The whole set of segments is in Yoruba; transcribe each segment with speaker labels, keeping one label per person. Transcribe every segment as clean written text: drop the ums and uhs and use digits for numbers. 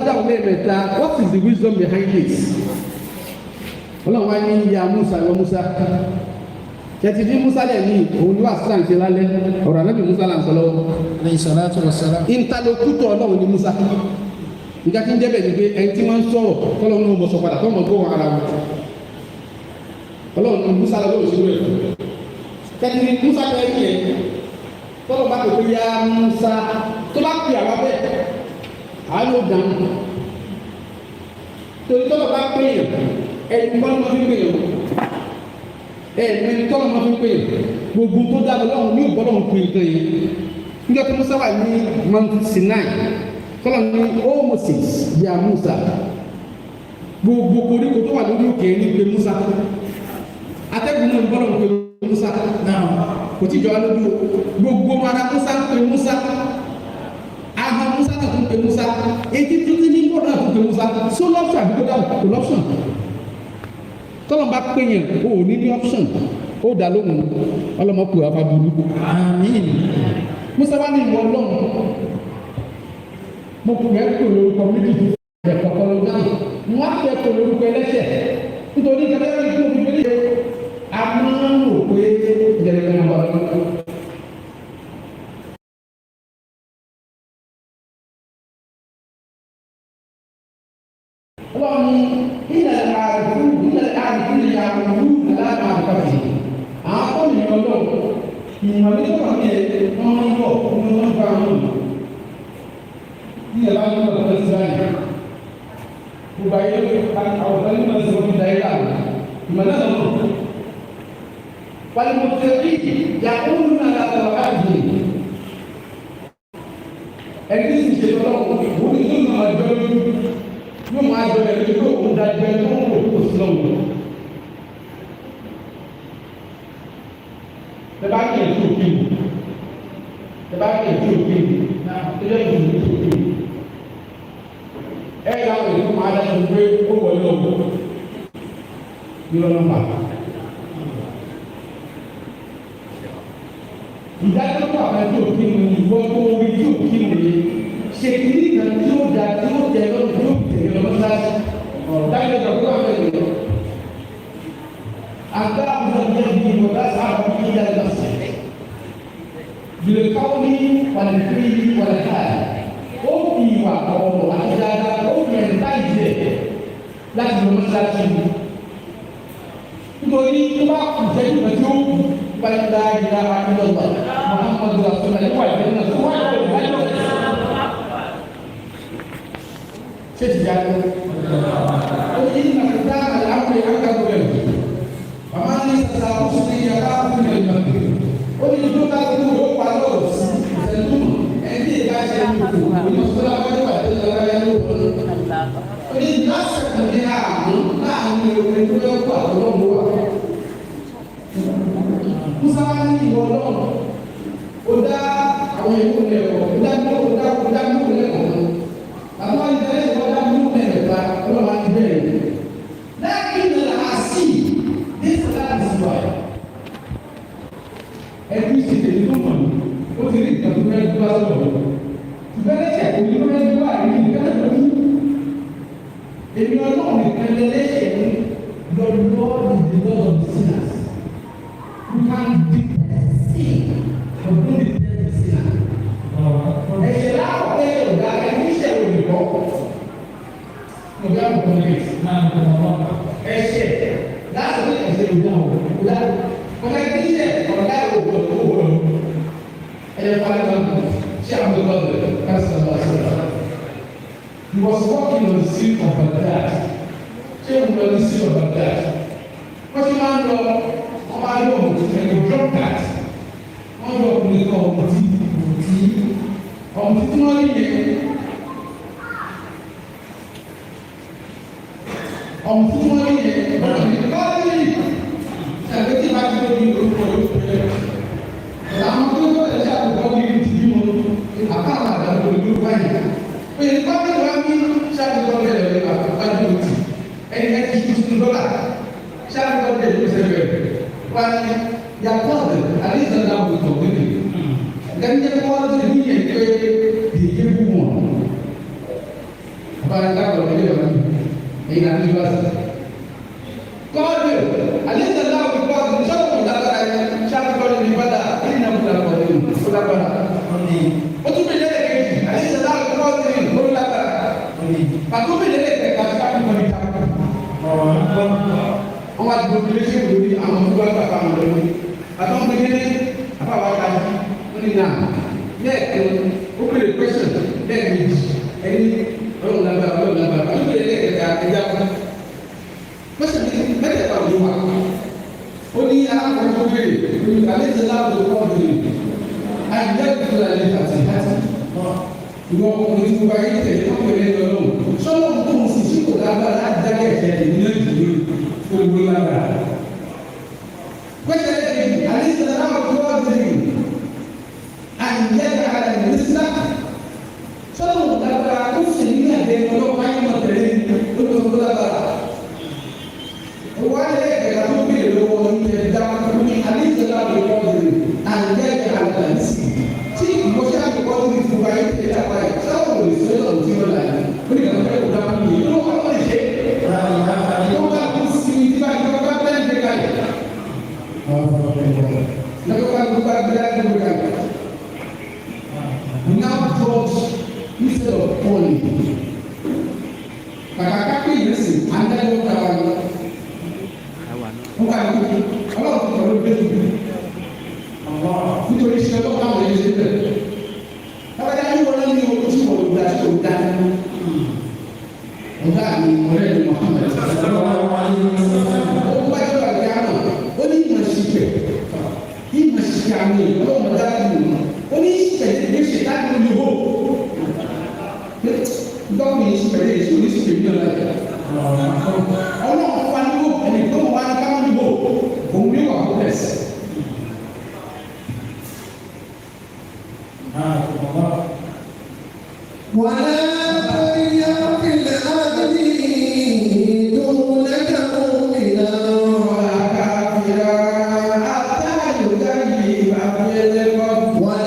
Speaker 1: Dáhùn lẹ́ẹ̀mẹ́ta. What is the wisdom behind this? Ọlọ́run wá ní, "Ya Musa, ìwọ Musa." Tẹ̀tí ní Musa lẹ̀ ní òun ní wàá sílà ń ṣe lálẹ́ ọ̀rọ̀ anábì Musa là ń sọ lọ́wọ́.
Speaker 2: Alayhi salatu wa salam.
Speaker 1: Interlocutor Ọlọ́run ní Musa. Nǹkan tí ń jẹ́ bẹ́ẹ̀ ni pé ẹni tí wọ́n ń sọ̀rọ̀, tọ́lọ́run náà mọ̀ sọ padà, tọ́mọ̀ gbọ́ wọn ara wọn. Ọlọ́run ní Musa lọ́wọ́ òṣèlú ẹ̀. Tẹ̀tí ní Musa lọ́wọ́ ẹ̀ tọ́lọ́ bá pè pé, "Ya Musa," tó bá pè àwa bẹ́ẹ̀, àá yóò dáhùn, torí tọ́lọ̀ bá pè yàn, ẹni kọ́ ló máa fi pè yàn, ẹ̀ẹ̀mẹ́ni tọ́lọ̀ máa fi pè yàn. Gbogbo tó dá lọ́wọ́ ní ìbọ́lọ́hún pè nǹkan yẹn. Níjọ́ tí Musa wà ní Mount Sinai, tọ́lọ̀ ní, "O Moses, ya Musa," gbogbo koríko tó wà lórí òkè ní pé Musa, atẹ́gùn náà ń bọ́lọ̀ ń pè Musa. Kò tí jọ wá lójú o. Gbogbo ara Musa ń pè Musa, ahọ́n Musa náà tún pè Musa, etí tuntun ní bọ́ọ̀dù náà tún pè Musa. So l'option àbí kó dáhùn? Kò l'option. Tọ́lọ̀ bá pè yẹn, o ò ní ní option, ó dá lóhùn. Ọlọ́mọ kù afa burú.
Speaker 2: Àmín.
Speaker 1: Musa wá ní, "Ìwọ lọ́hùn, mo kù ẹ́ kò lórúkọ méjì tó ẹ̀ kọ̀kọ́ ló dáhùn. Mo á fẹ́ kò lórúkọ ẹlẹ́ṣẹ̀ nítorí kẹlẹ́ rí kí o fi gbélé a máa ń rò pé ìjẹ̀lẹ̀ kan wà lọ́wọ́." Ọlọ́run ní ilẹ̀ àrùkú, ilẹ̀ àrùkú ní àrùkú aláàmà àkàtì. Àwọn akọ́ni ọlọ́run ìmọ̀ ní sọ̀rọ̀ ní ẹ̀ wọ́n ń bọ̀ ní wọ́n ń bá wọn. Ní ẹ̀ bá ń bọ̀ lọ́wọ́ sí báyìí. Gbogbo ayé àwọn ọ̀gá nígbà tí wọ́n fi da ilé àwọn ìmọ̀ náà lọ́wọ́. Wàlúùmọ̀tẹ́rì yàgòrò náà látọ̀ àjè. Ẹni tí sì ṣe lọ́wọ́, òun ní tó máa jọ lójú, yóò máa jọ ẹ̀ lójú pé òun dájú ẹ tó ń wò kó sí lọ́wọ́. Ẹ bá kí ẹ̀ tí ò kí mu, ẹ bá kí ẹ̀ tí ò kí mu, ẹ jẹ́ ìdùnnú tí ò kí mu. Ẹ yà wọ̀ ètò máa dájú pé ó wọlé ọ̀gbọ́n yóò lọ́nà bàbá. Ìdájọ́ tó àwọn tí ò kí mu, ìwọ tó orí tí ò kí mu yìí, ṣe kìíní kan tí ó da, tí ó tẹ lọ́dún, tí ó tẹ̀lé lọ́dún sáà dájọ́ tó kó àwọn ènìyàn. Àgbà àbúrò ní ìwọ bá sábà bí ìyá lọ sí. Bìlẹ̀káwọ́ ní wàlẹ̀ wàlẹ̀ káà. Ó fi ìwà ọ̀rọ̀ àti dáadáa, ó fi ẹ̀ láì jẹ láti lọ mọ́ṣáláṣí mi. Nítorí tó bá kù sẹ́yìn kan tí ó kù, báyìí la ilaha illallah Muhammadu rasulullah nípa ìfẹ́ náà tó wá ìfẹ́ náà. Ṣé ti jáde? Ó ní ìnà ìdá àlàáfíà àkàrò ẹ̀. Màmá ní sàṣà kóso ní yàrá fún mi lọ. Ó ní tó ká tó ó pa lọ́rọ̀ sí ìṣẹ́jú ẹni tí ìka ṣe ní òkú onímọ̀sọ́lá wájú wà tó lọ́wọ́ yẹn ló wọ́n. Ó ní lásìkò ní àánú láàánú orin tó yẹ kó àtọ́lọ́mù wà. Musa wá ní, "Ìwọ náà, ó dá àwọn ìlú lẹ́kọ̀ọ́, ó dá ìlú lẹ́kọ̀ọ́ kan. Àbúrò ìtẹ́lẹ̀ ìwọ dá ìlú lẹ́kọ̀ọ́ ọlọ́wà ní bẹ́ẹ̀ ni. Lẹ́yìn náà àsì this land is why. Ẹbí sì tèmi tó mọ̀ ní, ó ti rí ìtàn tó fẹ́ gbọ́ sọ̀rọ̀. Ṣùgbọ́n lẹ́sẹ̀ kò ní fẹ́ gbọ́ àríkì nìkan tó kú. Èmi Ọlọ́run nìkan lẹ́lẹ́sẹ̀ ní. The Lord is the Lord of the sinners. You can detest sin, but don't detest the sinner. Ẹ̀ṣẹ̀ láàpọ̀ ẹ̀ ọ̀gá ẹni iṣẹ́ olùkọ́. Mo bí àwọn kan lè. Ẹ̀ṣẹ̀ láti ní ẹ̀ṣẹ̀ olùkọ́ ọ̀gá. Ọ̀gá ẹni iṣẹ́ ọ̀gá olùkọ́ olùkọ́. Ẹ̀yẹ fara kan ṣé àwọn ọ̀gá ọ̀gá kásán lọ sí ọ̀gá. He was walking on the street of Baghdad. Ṣé òun lọ ní street of Baghdad? Wọ́n ti máa ń lọ, wọ́n máa yọ ọ̀mùtí ẹni drunkard. Wọ́n yọ ọkùnrin kan, ọ̀mùtí ọ̀mùtí ọ̀mùtí tí wọ́n ní yẹn. Ọ̀mùtí tí wọ́n ní yẹn ọ̀rọ̀ ní báyìí. Ṣàgbé tí ìbá ti lóbi orúkọ yóò fi ẹ̀. Àwọn tó ń bọ̀ ṣe àkókò ní ti bí wọn. Àbá àwọn àgbàdo ìlú báyìí. Pé báwo wá ní ṣáàtì tó ń bẹ̀rẹ̀ lọ́wọ́ àbájú òtì ẹni ẹ ti ṣú dọ́là ṣáàtì tó ń bẹ̀rẹ̀ ló ṣe bẹ̀rẹ̀ wá ní yàtọ̀ àdéhùn náà wò tó gbé gẹ́gẹ́ bí wọ́n ti ní yẹn pé dèjé bú wọn. Bàbá dákọ̀ lọ́wọ́ ilé ọ̀rọ̀ èyí náà ní bá sí. Kọ́ọ̀dù àlejò náà fi kọ́ọ̀dù sọ́kùn lágbára yẹn ṣáàtì kọ́ọ̀dù ní bàdà kí ni àbúrò àkọ́ọ̀dù ó lágbára. Ó tún bèèrè lẹ́ẹ̀kejì àlejò náà fi kọ́ọ̀dù ní ó lágbára. Pàtó bèèrè lẹ́ẹ̀kẹta ṣáàtì kọ́ọ̀dù ta. Wọ́n wá di gbogbo iléeṣẹ́ lórí àwọn tó bá bàbá wọn lọ́wọ́. Àtọ́ ń gbé àbáwá ká ó ní náà lẹ́ẹ̀kan ó bèrè question lẹ́ẹ̀kejì ẹni ọlọ́run lágbára ọlọ́run lágbára ó bèrè lẹ́ẹ̀kẹta ẹja fún question mẹ́tẹ̀ẹ̀ta ò ní wà ó ní alákọ̀ọ́ tó bèrè àlejò láàbò kọ́ bèrè àyè ìtura lè fàtì hàtì ìwọ ọkùnrin tí mo bá yé tẹ̀lé wọ́n pèlè lọ́lọ́run sọ́lọ́ tó ń sì sí kò lágbára láti dákẹ́ ẹ̀ṣẹ̀ èmi náà jù lórí olùgbò lágbára. Question lẹ́ẹ̀kejì àlejò láàbò kọ́ bèrè àyè àlẹ́ nísà sọ́lọ́ lágbára ó sì ní àgbẹ̀ ọlọ́pàá yìí mọ̀ tẹ̀lé olùgbò lágbára. Wọ́n lé ẹ̀ka tó bèrè lọ́wọ́ ní ẹ̀dá ní àlejò láàbò kọ́ bèrè àyè àlẹ́ nísì tí ìmọ̀ṣẹ́ àkọ́kọ́ ní fún wa yìí tẹ̀lé àpá yìí sáwọn ò lè sọ ọ́ tí wọ́n là yìí ó ní kàtó fẹ́ kó dáa fún mi ló wà lè ṣe tó bá kú sí i tí bá yọ bá bẹ́ẹ̀ gbé kalẹ̀ lọ́kọ́ bá gbé bá gbé gbé kalẹ̀ we now judge instead of calling kàkà kápẹ́ ìrẹsì adájọ́ ta wa lọ wọ́n kà ní ọlọ́run tó kọ̀ ló dé nítorí iṣẹ́ tó káwọn ẹni ṣe bẹ̀rẹ̀. Lábàjá ní wọn ní ojú tí wọn dá sí òun dání. Ọ̀gá mi ọ̀rẹ́ mi Mọ̀hámẹ́d. Ó bá jẹ́ bàbá àná, ó ní ìmọ̀ ṣìkẹ̀. Ìmọ̀ ṣìkẹ̀ àmì ọlọ́mọ dájú mi. Ó ní ìṣìkẹ̀ ní ṣe láti ní ìhó. Dọ́kùn yìí ṣìkẹ̀ lè ṣe oníṣìkẹ̀ ní ọ̀la yìí. Ọlọ́run wa ní hó, ẹnì tó wà ní káwọn ní hó. Òun ní wà hopeless.
Speaker 2: ولا تريا في الأرض دونك مؤمنا ولا كافرا حتى يغيب في القبر.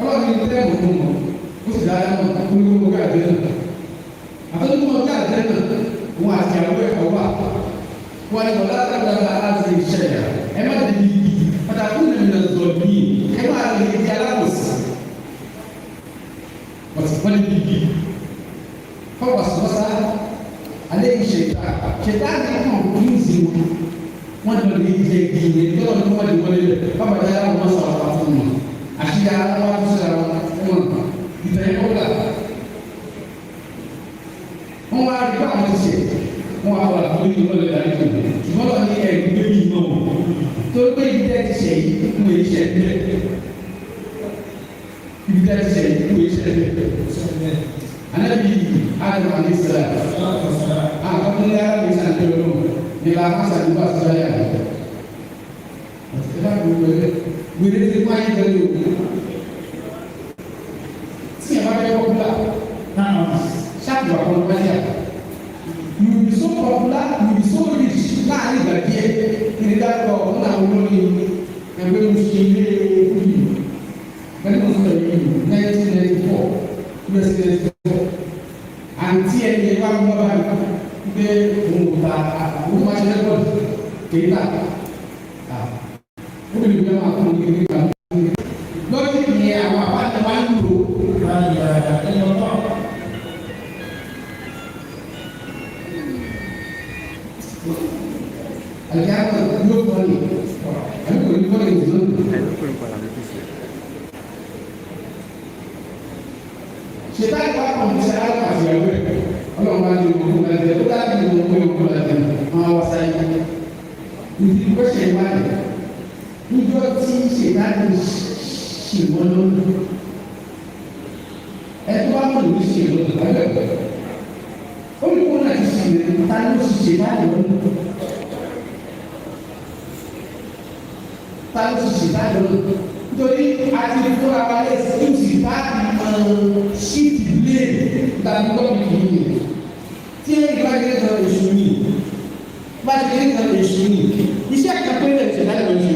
Speaker 1: Ọlọ́run ní tẹ́ẹ̀mù tó mọ̀, ó sì dáa náà, ó ní kó mọ̀ káàdé náà àtọ́jú mọ̀ káàdé náà, wọn àti àwọn ẹ̀kọ́ wà. Wọn ni wọ́n láti dára láti ṣẹlẹ̀, ẹ má di ibi, pàtàkì ní ìlànà zọ̀ bí, ẹ má lè di alábòsí. Wọ́n ní ibi. Fọwọ́sowọ́sá, alẹ́ yìí ṣètà, ṣètà ní kàn kí n sì wọ́n. Wọ́n jọ lè jẹ ìgbìyànjú tọ́lọ̀ ní wọ́n lè wọlé rẹ̀, bàbá dára wọn sọ̀rọ̀ wá fún mi. Àṣìyá wọn tún sọ̀rọ̀ wọn ìtẹ̀yìn kọ́kà wọ́n wá rí báwọn ti ṣe wọ́n wá wà lórí ìwọlé ìdarí tó ṣùgbọ́n lọ ní ẹ̀rí bébí náà tó gbé ibi tẹ́ ti ṣe yìí kún èyí ṣe bẹ́ẹ̀ ibi tẹ́ ti ṣe yìí kún èyí ṣe bẹ́ẹ̀ anabi Adam alayhi salam àwọn ní ara mi sàn tó lọ ní la hasan ní bá sọ yà ẹ bá gbogbo ẹ wíwé ti kó ayé pẹ̀lú tí ẹ bá fẹ́ kọ́ bílà ṣáàtì wà controversial. You will be so popular, you will be so rich láàrin ìgbà díẹ̀ kí ni dáàbò ọ̀hún àwọn olórin ẹgbẹ́ oṣù ilé fújì pẹ̀lú oṣù yìí 1994 1994 àǹtí ẹni wá ń bọ́ báyìí pé òun ò ta òun máa ṣe rẹ́kọ̀dì kìí ta ó bìrì bí wọ́n máa kún un kékeré kan lọ́jọ́ ìyẹn àwọn àbájá wa ń lò àlùkìyámà yóò fọ́ ni àbí kò ní fọ́ ni ìdùnnú. Ṣètà ìwà kan ti ṣe aláwọ̀ àti ìyàwó ẹ̀ ọlọ́run bá ní ogún láti ẹ̀ ó dábì ní ogún ogún láti ẹ̀ wọ́n wá sáyé. Ìdí gbọ́sẹ̀ ìwádìí níjọ́ tí ṣètà ti ṣì wọ́n lọ́nà. Ẹ tó bá mọ̀ lórí ṣe lọ́dọ̀ ẹgbẹ́ ó ní kó náà ti ṣe rẹ̀, ta ló ṣe láàyò ọ̀nà? Ta ló ṣe láàyò ọ̀nà? Nítorí a ti fúnra wa lé ṣíìtì láti mọ ṣíìtì lé tàbí tọ́bi kìíní tí ẹ bá yẹ kan èṣù ni, bá yẹ kan èṣù ni. Iṣẹ́ kan péré lè ṣe láyò èṣù,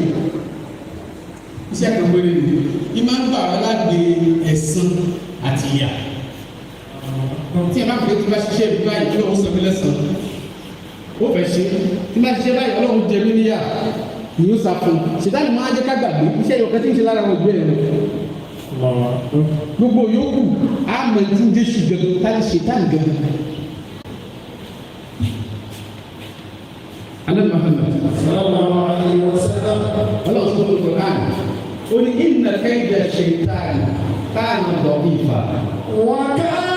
Speaker 1: iṣẹ́ kan péré ni ìmọ̀ ń gbà wá lágbè ẹ̀san àti ìyà. Tí ẹ bá fi tí bá ṣiṣẹ́ bí báyìí, Ọlọ́run san mí lẹ́san, ó fẹ́ ṣe. Tí bá ṣiṣẹ́ báyìí, Ọlọ́run jẹ mí níyà, ìyó sá fún un. Ṣètàlì máa jẹ́ ká gbàgbé iṣẹ́ ìyọ̀kẹ́ tí ń ṣe lára wọn ìgbé rẹ̀. Gbogbo yòókù á mọ̀ tí ń jésù gẹ́gẹ́ tá ní ṣètàlì gẹ́gẹ́. Alẹ́ Muhammad.
Speaker 2: Sallallahu alayhi wa sallam.
Speaker 1: Ọlọ́run sọ fún Quran, ó ní inna kayda shaytan kana da'ifa.
Speaker 2: وكان